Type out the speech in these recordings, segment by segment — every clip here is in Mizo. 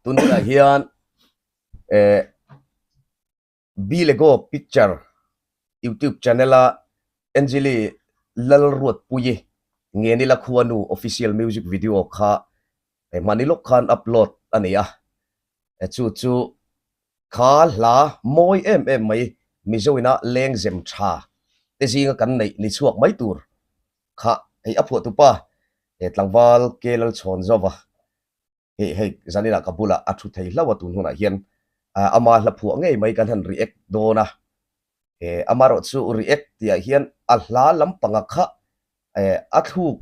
Tun hunah hian eh Bilego Picture YouTube channel a Angeli Lalruatpuii Ngenila Khuanu official music video kha hmani lawk khan upload a ni a, chu chu kha hla mawi em em mai Mizo ina lengzem tha te zinga kan neih ni chhuak mai tur kha hei a phuahtupa tlangval Ke Lalchhawn Zova Hei hei zaninah ka bulah a thu thei hlauh a tun hunah hian ama hla phuah ngei mai kan han react dawn a, amaherawh chu react tihah hian a hla lampanga kha a thluk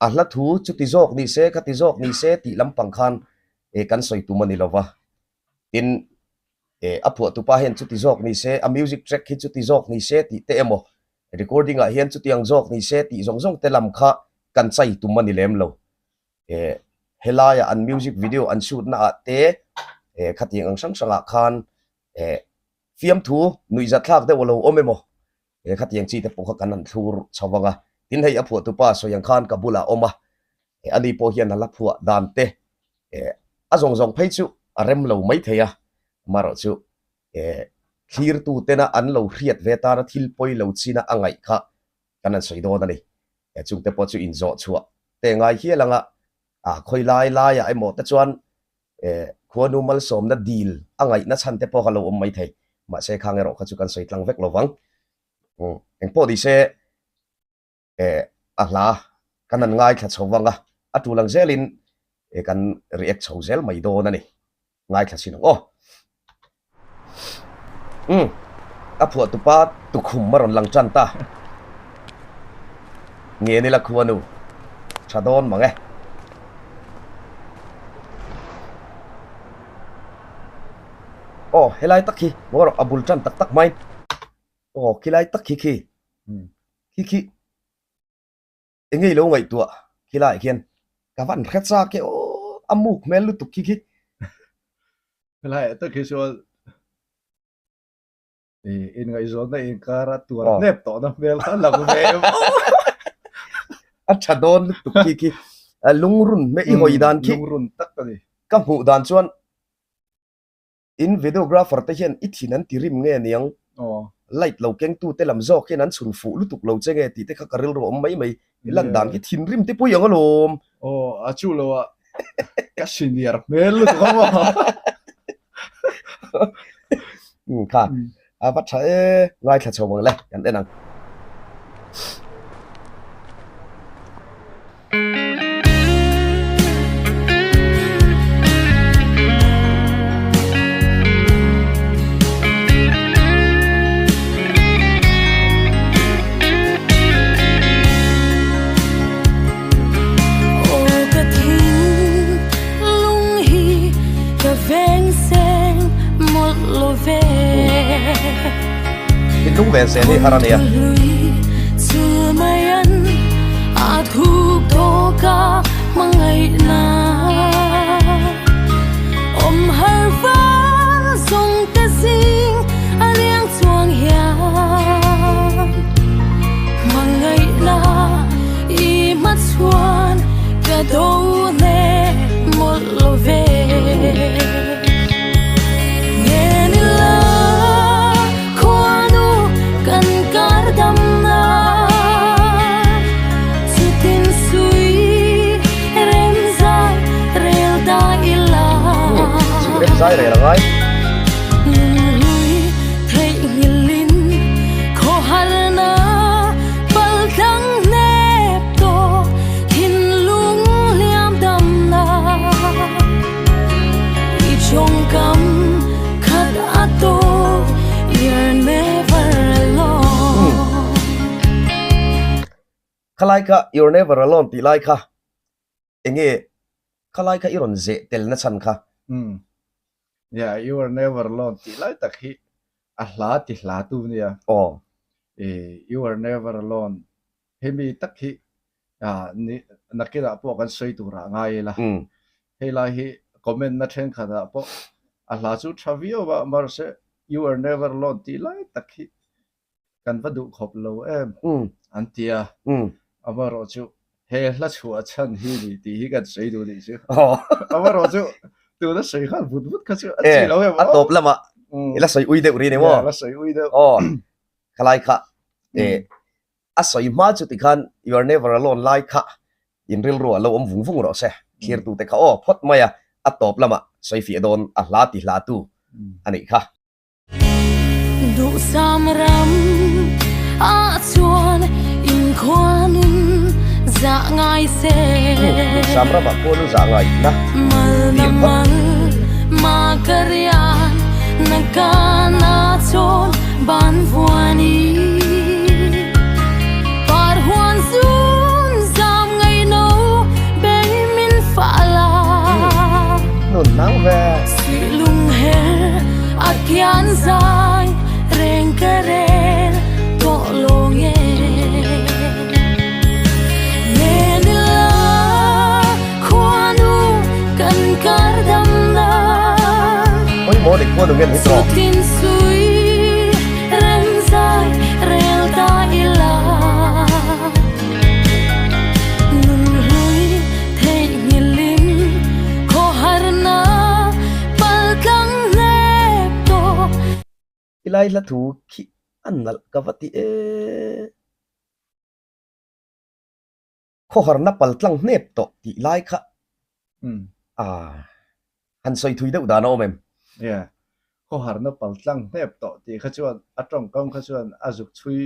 a hla thu chuti zawk ni se khati zawk ni se tih lampang khan kan sawi tum a ni lo va, tin a phuahtupa hian chuti zawk ni se a music track hi chuti zawk ni se tih te emaw recording ah hian chutiang zawk ni se tih zawng zawng te lam kha kan chai tum a ni lem lo. eh helaia an music video an shoot na ah te eh khatiang ang hrang hrang ah khan eh fiamthu nuihzat thlak deuh a lo awm emaw eh khatiang chi te pawh kha kan han thlur chho vang a tin hei a phuahtu pa sawi ang khan ka bulah a awm a eh ani pawh hian a la phuah dan te eh a zawng zawng phei chu a rem lo mai thei a amaherawh chu eh thlirtu tena an lo hriat ve tana thil pawi lo china a ngaih kha kan han sawi dawn a ni. Chungte pawh chu inzawh chhuah te ngai hial anga a khawi lai laiah emaw te chuan khuanu malsawmna dil a ngaihna chhan te pawh kha lo awm mai thei. Mahse khang erawh kha chu kan sawi tlang vek lo vang. Engpawh ni se a hla kan han ngaithla chho vang a, a tul ang zelin kan react chho zel mai dawn a ni. Ngaithla sin ang aw. Umm a phuah tupa tukhum a rawn lang tan ta. Nge nila khuanu tha dawn mang e. Aw helai tak hi maw rawh a bul tan tak tak mai. Aw khilai tak khi khi khi khi. Enge i lo ngaihtuah khilaiah khian ka van hre chak e aw a muk hmel lutuk khi khi. Helaiah tak hi chuan i inngaihzawnna inkara tuar hnep tawhna hmel kha a lang ve em aw. A tha dawn lutuk khi khi lungrun hmeh i hawi dan khi. Lungrun tak a ni. Ka hmuh dan chuan In videographer te hian i thin an ti rim nge niang? Light lo keng tu te lam zawk hian an chhun fuh lutuk lo che nge tih te kha ka rilru awm mai mai. I lan dan khi thinrim te pawh i ang alawm. Aw, a chu lo a ka senior hmel lutuk a maw? Umm kha a va tha e, ngaithla chho ang le, kan en ang. Thinlung ven sen hi har a nia. Zai rel angai. Khalai kha you're never alone tih lai kha enge khalai kha i rawn zeh tel na chhan kha. Umm yeah you are never alone tih lai tak hi a hla ti hla tu nia. Aw. You are never alone hemi tak hi nakinah pawh kan sawi turah ngai ila. Hei lai hi comment na thenkhatah pawh a hla chu tha viau a mahse you are never alone tih lai tak hi kan va duh khawp lo em an ti a, amaherawh chu he hla chhuah chhan hi ni tih hi kan sawi duh nih chu. Amaherawh chu Tuna sawi khan vut vut kha chu a chi lo em a tawp lamah i la sawi ui deuh ri ni maw? La sawi ui deuh. Aw khalai kha eh a sawi hma chu tikhan you are never alone lai kha in rilru a lo awm vung vung rawh se thlirtu te kha aw phawt mai a a tawp lamah sawi fiah dawn a hla ti hla tu a nih kha. Duhsam ram ah chuan inkhuanun zah ngai se. Duhsam ram ah khuanun zah ngai na. Mal na mal ma ka rian na ka na chawn ban vuan i par huan zun zam ngai no bei min fa la. Nun nang ve. Lung her a kian zai reng ka rel tawh lo nge Nen ila khuanu kan kar dam na Pawimawh ni khuanu ngen hi tawh. Chutin sui rem zai rel ta ila Nun hlui Theihnghilhin khawharna pal tlang hnep tawh. I lai hla thu khi a nalh ka va ti e. Khawharna pal tlang hnep tawh tih lai kha a han sawi thui deuh dan a awm em? Yeah, khawharna pal tlang hnep tawh tih kha chuan a tawngkam kha chuan a zuk chhui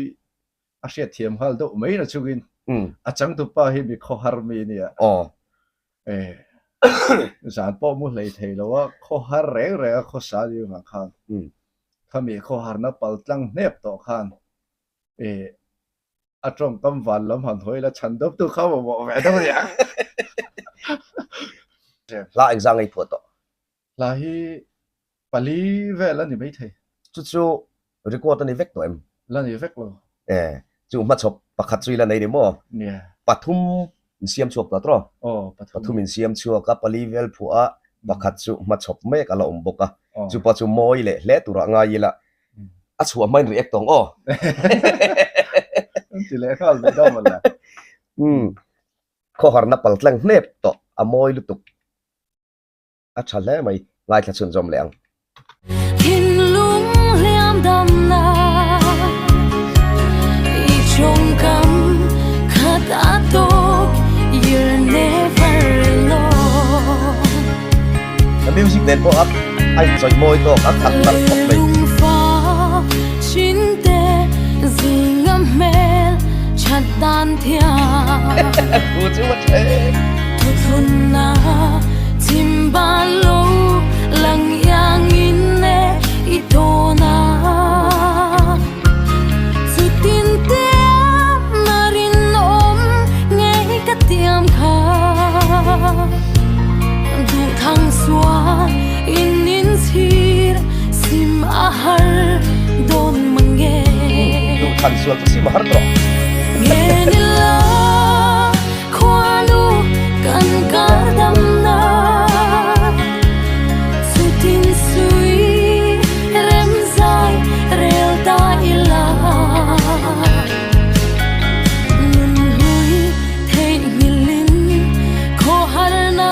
a hriat thiam nghal deuh mai na chungin a changtupa hi mi khawhar mi a nia. Aw. Eh, zan pawh mu hlei thei lo a, khawhar reng reng a khawsa ni avang khan khami khawharna pal tlang hnep tawh khan eh a tawngkam van lam han hawi la chhan dawp tu kha mamawh ve deuh a nia. Hla engzah ngei phuah tawh? Hla hi pali vel a ni maithei. Chu chu record a ni vek tawh em? La ni vek lo. E, chu hmachhawp pakhat chu i la nei ni maw? Nia. Pathum in siam chhuak ta tawh? Aw, pathum. Pathum in siam chhuak a, pali vel phuah a, pakhat chu hmachhawp mek a la awm bawk a. Chu pawh chu mawi leh hle turah ngai ila, a chhuah hmain react tawng aw. An ti leh nghal duh dawn mawle. Umm, khawharna paltlang hnep tawh a mawi lutuk. A tha hle mai, ngaithla chhunzawm leh ang. Thinlung hliam damna i tawngkam khat a tawk You're never alone. A music nen pawh a a inchawih mawi tawk a khat nalh khawp mai. Lungfa chinte zinga hmel that dan thiam. Thu chu a tha e. Thuthlunna chim ban lo lang iang in e i tawn a. Chutin tiam a rinawm ngei ka tiam kha. Duh thang sual in in chhir sim a har dawn mang nge. Duh than sual chu sim a har tawh. Nge ni la khuanu kan kar dam na chutin sui rem zai rel ta ila nun hlui Theihnghilhin khawharna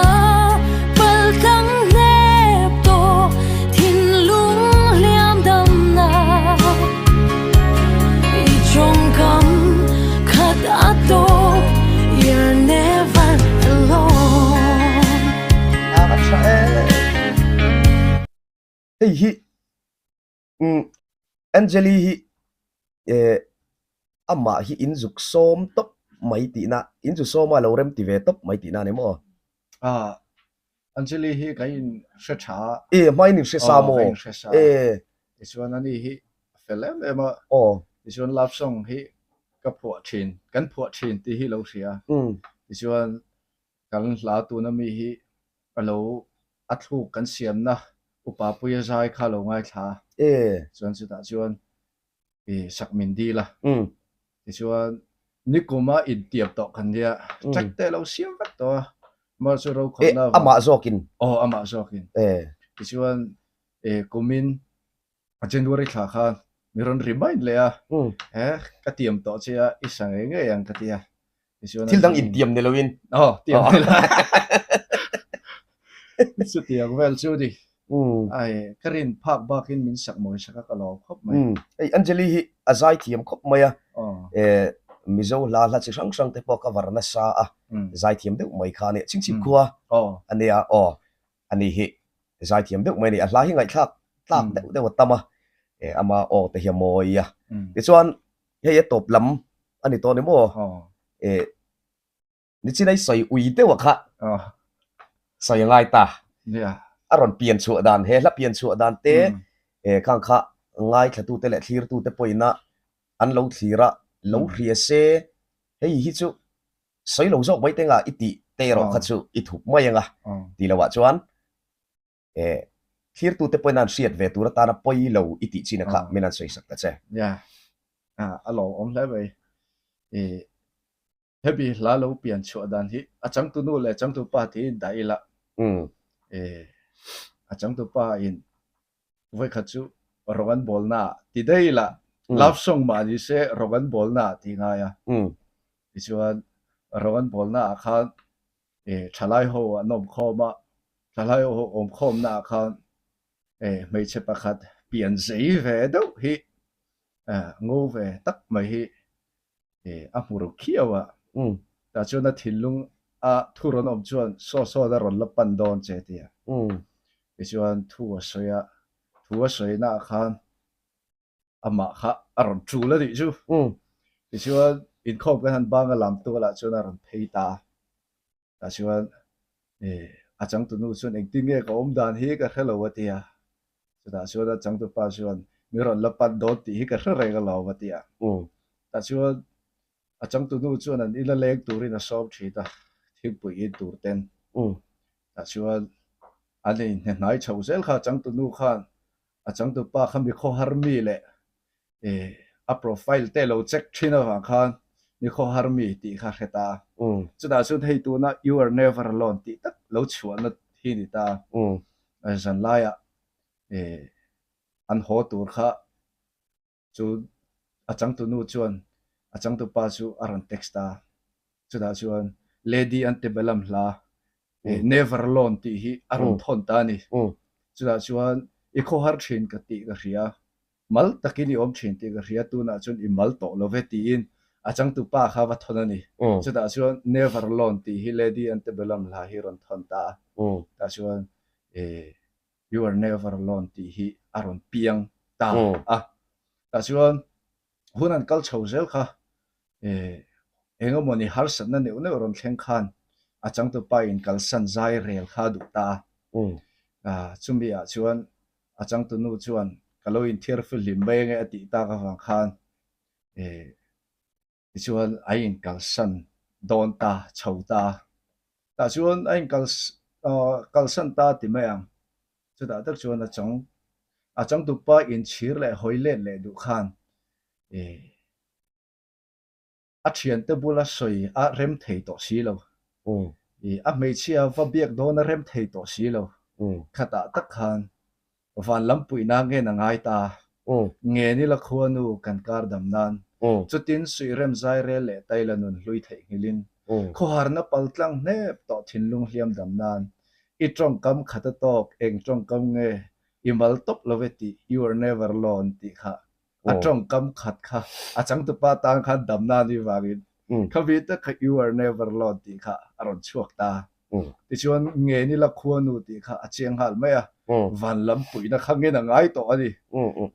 pal tlang hnep tawh thinlung hliam damna i tawngkam khat a tawp You're never alone. A tha e. Hei hi Umm Angeli hi eh amah hi in zuk sawm tawp mai tihna, in zu sawma lo rem ti ve tawp mai tihna a ni maw? Ah, Angeli hi kan in hre tha a. Eh, hmain in hre sa maw? Aw, kan in hre sa. Eh. Tichuan ani hi a fel em em a. Aw. Tichuan love song hi ka phuah thin, kan phuah thin tih hi lo hria. Umm. Tichuan Kan hla tuna mi hi a lo a thluk kan siamna upa puia zai kha lo ngaithla a. Chuan chutah chuan i sak min dil a. Tichuan nikuma intiam tawh kan nia track te a lo siam vek tawh a. Mar chu rokhawmna avang. Amah zawkin. Aw amah zawkin. Tichuan kumin January thla khan mi rawn remind leh a, he ka tiam tawh che a, i sa ngei ngei ang ka ti a. Tichuan Thil dang intiam ni loin. Aw, tiam ni lo. Chutiang vel chu ni. Ai, ka rin phak bakin min sak mawi sak a ka lawm khawp mai. Hei Anjali hi a zai thiam khawp mai a, Mizo hla hla chi hrang hrang te pawh ka var nasa a, zai thiam deuh mai kha a nia, Chingchip khua a nia aw, a ni hi zai thiam deuh mai a ni, a hla hi ngaihthlak tlak deuh deuh a tam a, ama aw te hi a mawi a, tichuan hei a tawp lam a ni tawh a ni maw? Nichin ai sawi ui deuh a kha sawi a ngai ta. A rawn pian chhuah dan, he hla pian chhuah dan te khang kha ngaithlatute leh thlirtute pawhin a an lo thlir a, lo hria se hei hi chu sawi lo zawk mai te nga i tih te erawh kha chu i thup mai anga tih loh ah chuan thlirtute pawhin an hriat ve tur atana pawi lo i tih chin a kha min an sawi sak ta che. A lawmawm hle mai. Hemi hla lo pian chhuah dan hi a changtu nu leh changtu pa tiin dah ila. A changtu pa in vawikhat chu rawng an bawl na ah ti daih ila love song mah ni se rawng an bawl na ah ti ngai a. Tichuan rawng an bawl na ah khan thalai ho an awm khawm a, thalai ho awm khawm na ah khan hmeichhe pakhat pian zei ve deuh hi ngo ve tak mai hi a hmu ro khiau a, tah chuan a thinlung a thu rawn awm chuan saw sawn a rawn la pan dawn che ti a. Tichuan thu a sawi a, thu a sawi naah khan amah kha a rawn tul a nih chu. Tichuan inkhawm kan han bang a lam tualah chuan a rawn phei ta a. Tah chuan a changtunu chuan engtin nge ka awm dan hi ka hre lo a ti a. Chutah chuan a changtupa chuan mi rawn la pan dawn tih hi ka hre reng alawm a ti a. Tah chuan a changtunu chuan an ina leng turin a sawm thin a, thingpui in tur ten. Tah chuan an inhne hnai chho zel kha a changtunu khan a changtupa kha mi khawhar mi leh a profile te lo check thin avang khan mi khawhar mi tih kha hre ta. Chutah chuan hei tuna you are never alone tih tak lo chhuahna hi ni ta. Zan laiah an haw tur kha chu a changtunu chuan a changtupa chu a rawn text a. Chutah chuan Lady Antebellum hla Never Alone tih hi a rawn thawn ta a ni. Chutah chuan i khawhar thin ka tih ka hria. Mal takin i awm thin tih ka hria, tunah chuan i mal tawh lo ve tiin a changtupa kha va thawn a ni. Chutah chuan Never Alone tih hi Lady Antebellum hla hi rawn thawn ta a. Tah chuan You Are Never Alone tih hi a rawn piang ta a. Tah chuan hun an kal chho zel kha eng emawni harsatna neuh neuh rawn thleng khan a changtupa in kalsan zai rel kha a duh ta a. Chumi ah chuan a changtunu chuan ka lo inthiar fihlim mai ange a tih tak avang khan tichuan a inkalsan dawn ta chho ta. Tah chuan a inkal kalsan ta ti mai ang. Chutah tak chuan a chang a changtupa inchhir leh hawi let leh duh khan A thiante bula sawi a rem thei tawh si lo. A hmeichhia va biak dawn a rem thei tawh si lo. Khatah tak khan van lam puihna ngen a ngai ta. Ngen ila khuanu kan kar dam nan. Chutin suihrem zai rel leh taila nun hlui theihnghilhin khawharna paltlang hnep tawh thinlung hliam dam nan i tawngkam khat a tawk eng tawngkam nge i mal tawp lo e tih you are never alone tih kha A tawngkam khat kha a changtupa tan khan damna a nih vangin khami tak kha you are never alone tih kha a rawn chhuak ta. Tichuan ngen ila khuanu tih kha a chiang nghal mai a, van lam puihna kha ngen a ngai tawh a ni.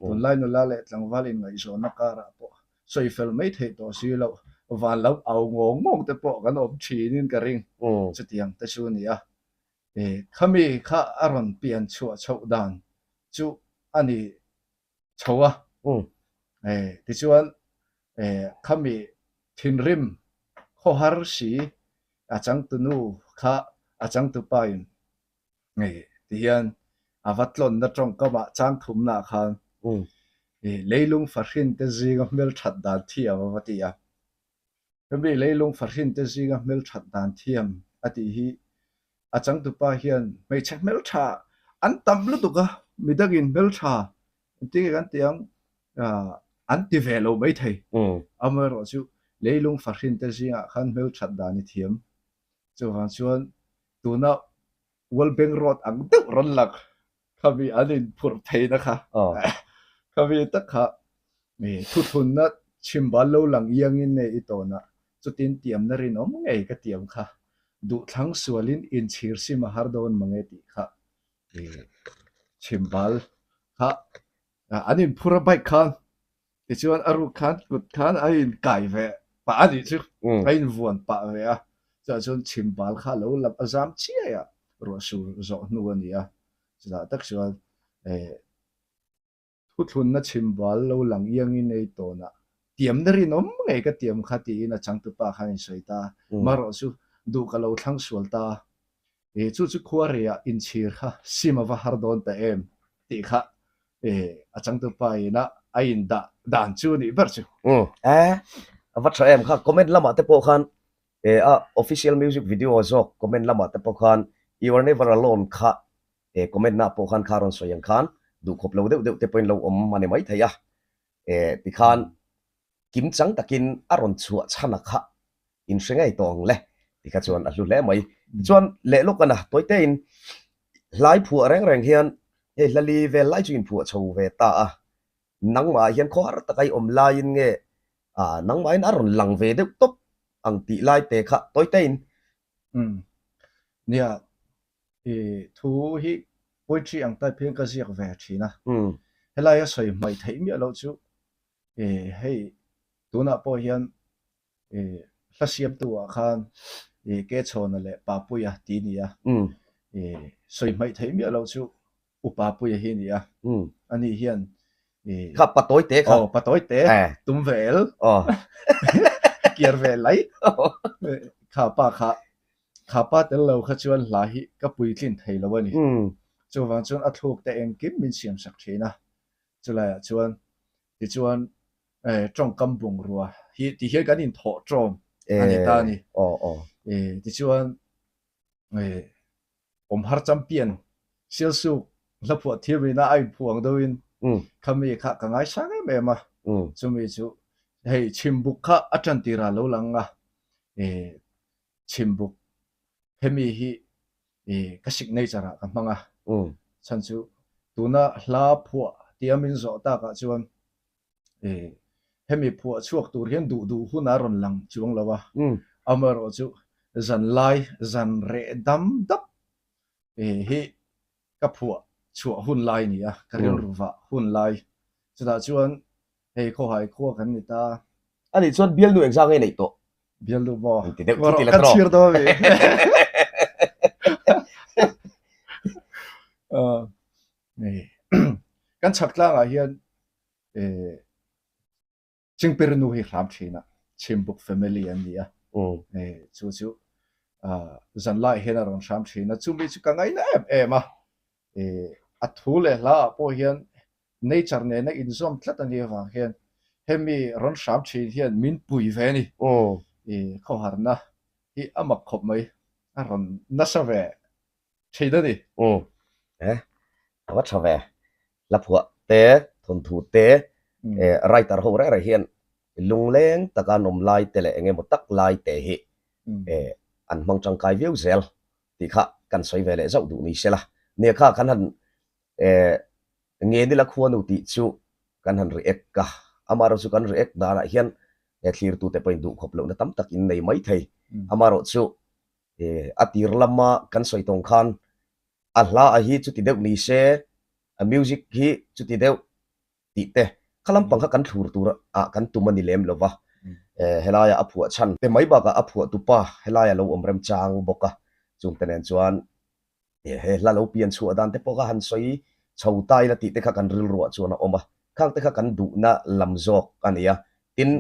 Tunlai nula leh tlangval inngaihzawnna karah pawh sawi fel mai theih tawh si loh, van lam au ngawng ngawng te pawh kan awm thinin ka ring. Chutiang te chu a ni a. Khami kha a rawn pian chhuah chhoh dan chu a ni. chho a. Tichuan khami thinrim khawhar si a changtunu kha a changtupa in tihian a va tlawnna tawngkamah changthumnaah khan leilung fahrin te zinga hmelthat dan thiam a va ti a. Hemi leilung fahrin te zinga hmelthat dan thiam a tih hi a changtupa hian hmeichhe hmeltha an tam lutuk a, midangin hmeltha engtin nge kan tih ang an ti ve lo maithei. Amaherawh chu leilung fahrin te zingah khan hmelthat dan i thiam. Chuvang chuan tuna. World Bank Road ang deuh rawn lang khami an inphurh theihna kha khami tak kha thuthlunna chhimbal lo lang iangin nge i tawn a, chutin tiamna rinawm ngei ka tiam kha duhthlang sualin inchhir sim a har dawn mange tih kha chhimbal kha an inphur a bike khan Tichuan a ruk khan kut khan a inkai ve pah a nih chu, a invuan pah ve a, chutah chuan chhimbal kha a lo lam a zam chiai a, ruah sur zawh hnu a ni a, chutah tak chuan thuthlunna chhimbal lo lang iangin ei tawnah tiamna rinawm ngei ka tiam kha tiin a changtupa khan a insawi ta, marawh chu duh ka lo thlang sual ta, Chu chu khuareiah inchhir kha sim a va har dawn ta em tih kha a changtupa ina a indah dan chu a nih ber chu. Umm e, a va tha em kha comment lamah te pawh khan a official music video zawk comment lamah te pawh khan you are never alone kha comment na pawh khan kha rawn sawi ang khan duhkhawp lo deuh deuh te pawhin lo awm a ni maithei a tikhan Kimchang takin a rawn chhuah chhan a kha in hre ngei tawh ang le ti kha chuan a hlu hle mai. Tichuan leh lawk a na tawitein hlai phuah reng reng hian hei hlali vel lai chu in phuah chho ve ta a, nangmah ah hian khawhar taka i awm laiin nge ah nangmahin a rawn lang ve deuh tawp ang tih lai te kha tawitein. Umm nia i thu hi poetry ang type hian ka ziak ve thin a, helai a sawi hmaih theih miah loh chu Hei tunah pawh hian hla siamtu ah khan Kechhawna leh Papuia ti a ni a, sawi hmaih theih miah loh chu U Papuia hi a ni a, ani hian Kha patawi te kha. Aw patawi te tum ve el kiar ve lai kha pa kha kha pa tel lo kha chuan hla hi ka puitlin thei lo a ni. Chuvang chuan a thluk te engkim min siam sak thin a, Chulaiah chuan tichuan tawngkam bungrua hi ti hian kan inthawh tawm a ni ta a ni. Tichuan awmhar champion Sialsuk hlaphuah thiam ina a inphuh ang deuhin khami kha ka ngaisang em em a. Chumi chu hei chhimbuk kha a tan tirah lo lang a, chhimbuk Hemi hi ka signature ah ka hmang a, chhan chu tuna hla phuah tia min zawh takah chuan hemi phuah chhuak tur hian duh duh hun a rawn lang chuang lo a, amaherawh chu zan lai zan reh dam dap hi ka phuah chhuah hun lai a ni a, ka rilru vah hun lai chutah chuan Hei khawhai khua kan ni ta. A nih chuan bialnu engzah nge neih tawh? Bialnu maw? Ti deuh thut ila tawh. Kan chhir dawn mi. Kan chhak tlangah hian Chingpir nu hi hram thin a, Chhimbuk family an ni a. Chu chu zanlai hian a rawn hram thin a, chumi chu ka ngaina em em a. A thu leh hla ah pawh hian nature nena inzawm tlat a nih avang hian hemi rawn hram thin hian min pui ve a ni. I khawharna hi a mak khawp mai, a rawn nasa ve thin a ni. Umm e, a va tha ve. Hla phuah te, thawnthu te, writer ho reng reng hian lungleng taka an awm lai te leh eng emaw tak lai te hi an hmang tangkai viau zel tih kha kan sawi ve leh zauh duh ni sela. Nia kha kan han Ngenila khuanu tih chu kan han react a, amaherawh chu kan react danah hian he thlirtute pawhin duhkhawp lohna tam tak in nei mai thei. Amaherawh chu a tir lama kan sawi tawng khan a hla a hi chuti deuh ni se, a music hi chuti deuh tih te kha lampang kha kan thlur tur ah kan tum a ni lem lo va, helaia a phuah chhan te mai bakah a phuah tupa helaia lo awm remchang bawk a, chungte nen chuan He hla lo pian chhuah dan te pawh kha han sawi chho ta ila tih te kha kan rilruah chuan a awm a, khang te kha kan duhna lam zawk a ni a. Tin,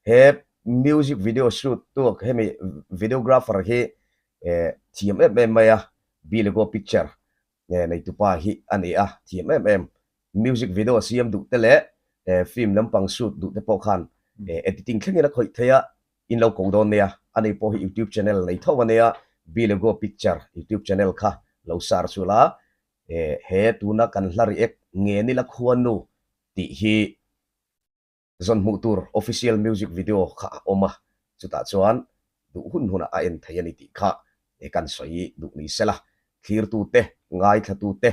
he music video shoot tu hemi videographer hi thiam em em mai a, Bilego Picture neitupa hi a ni a, thiam em em. Music video siam duh te leh film lampang shoot duh te pawh khan editing thlengin a khawih thei a, In lo ko dawn nia, a nei pawh hi YouTube channel nei tho a nia, Bilego Picture YouTube channel kha lo search ula, he tuna kan hla react nge nila khuanu tih hi zawn hmuh tur official music video kha a awm a, chutah chuan duh hun hunah a en thei a ni tih kha kan sawi duh ni sela. Thlirtute, ngaithlatute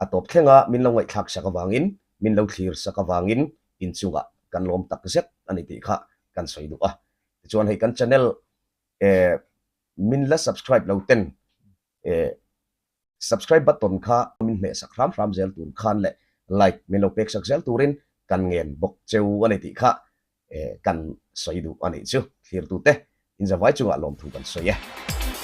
a tawp thlenga min lo ngaihthlak sak avangin, min lo thlir sak avangin inchungah kan lawm tak zet a ni tih kha kan sawi duh a. Tichuan hei kan channel eh min la subscribe lo ten eh Subscribe button kha min hmeh sak hram hram zel tur khan leh like min lo pek sak zel turin kan ngen bawk cheu a ni tih kha kan sawi duh a nih chu. Thlirtute inzavai chungah lawmthu kan sawi e.